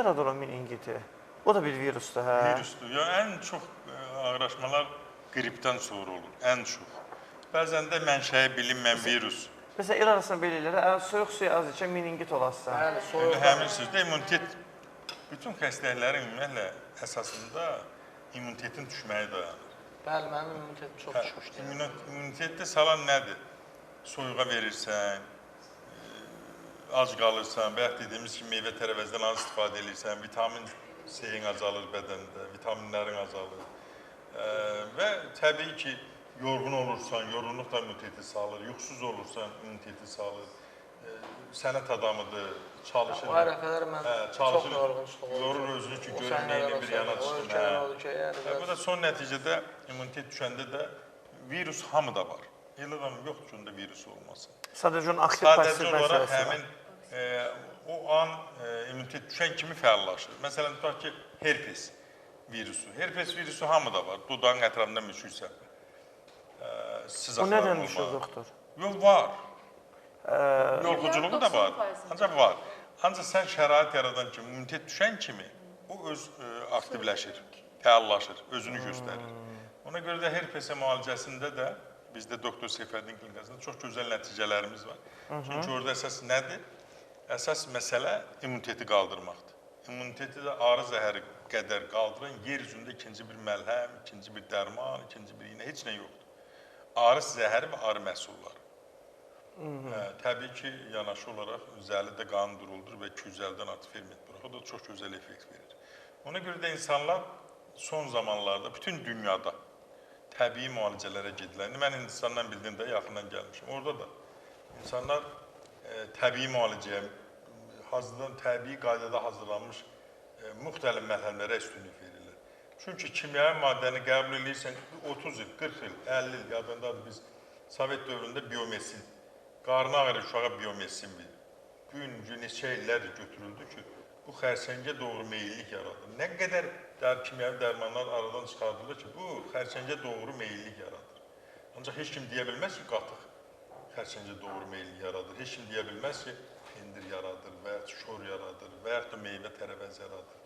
yaradır o meningiti? O da bir virusdur, hə? Virusdur. Ya, ən çox ağırlaşmalar qripdən sonra olur, ən çox. Bəzən də mənşəyi bilinməyən virus. Məsələn, el arasında belə eləyirlər, soyuq suyu az içən meningit olarsan. Bəli, soyuqdan. Həmin sözdə immunitet, bütün xəstəliklərin ümumiyyətlə əsasında immunitetin düşməyi dayanır. Bəli, mənim immunitetim çox düşmüşdü. İmmunitetdə salan nədir? Soyuğa verirsən, ac qalırsan, bayaq dediyimiz kimi meyvə tərəvəzdən az istifadə edirsən, vitamin C-yin azalır bədəndə, vitaminlərin azalır. Və təbii ki, yorğun olursan, yorğunluq da immuniteti salır, yuxusuz olursan, immuniteti salır. Sənət adamıdır, çalışır. O ərəfələr mən çox yorğunçuluq olur. Yorur özünü ki, görür neyini bir yana çıxır. Bu da son nəticədə immunitet düşəndə də virus hamıda var. Elə adam yoxdur ki, onda virus olmasın. Sadəcə onun aktiv pasiv Sadəcə olaraq məsələsi var. Həmin o an immunitet düşən kimi fəallaşır. Məsələn, tutaq ki, herpes virusu. Herpes virusu hamıda var. Dodağın ətrafında müşük səhvə. O nədən düşür, doktor? Yox, var. Yolxuculuğu da var. Ancaq var. Ancaq sən şərait yaradan kimi, immunitet düşən kimi o öz aktivləşir, fəallaşır, özünü göstərir. Ona görə də herpesin müalicəsində də bizdə Doktor Seyfəddin klinikasında çox gözəl nəticələrimiz var. Çünki orada əsas nədir? Əsas məsələ immuniteti qaldırmaqdır. İmmuniteti də arı zəhəri qədər qaldıran yer üzündə ikinci bir məlhəm, ikinci bir dərman, ikinci bir iynə, heç nə yoxdur. Arı zəhəri və arı məhsulları. Təbii ki, yanaşı olaraq zəli də qan duruldur və 250-dən artıq ferment buraxır. O da çox gözəl effekt verir. Ona görə də insanlar son zamanlarda bütün dünyada təbii müalicələrə gedirlər. İndi mən Hindistandan bildiyim də yaxından gəlmişim. Orada da insanlar təbii müalicəyə, hazırdan təbii qaydada hazırlanmış müxtəlif məlhəmlərə üstünlük verirlər. Çünki kimyəvi maddəni qəbul edirsən 30 il, 40 il, 50 il yadındadır biz Sovet dövründə biomesin, qarnı ağrı uşağa biomesin verir. Gün neçə illər götürüldü ki, bu xərçəngə doğru meyillik yaradır. Nə qədər kimyəvi dərmanlar aradan çıxardılır ki, bu xərçəngə doğru meyillik yaradır. Ancaq heç kim deyə bilməz ki, qatıq xərçəngə doğru meyillik yaradır. Heç kim deyə bilməz ki, pendir yaradır və yaxud şor yaradır və yaxud da meyvə tərəvəz yaradır.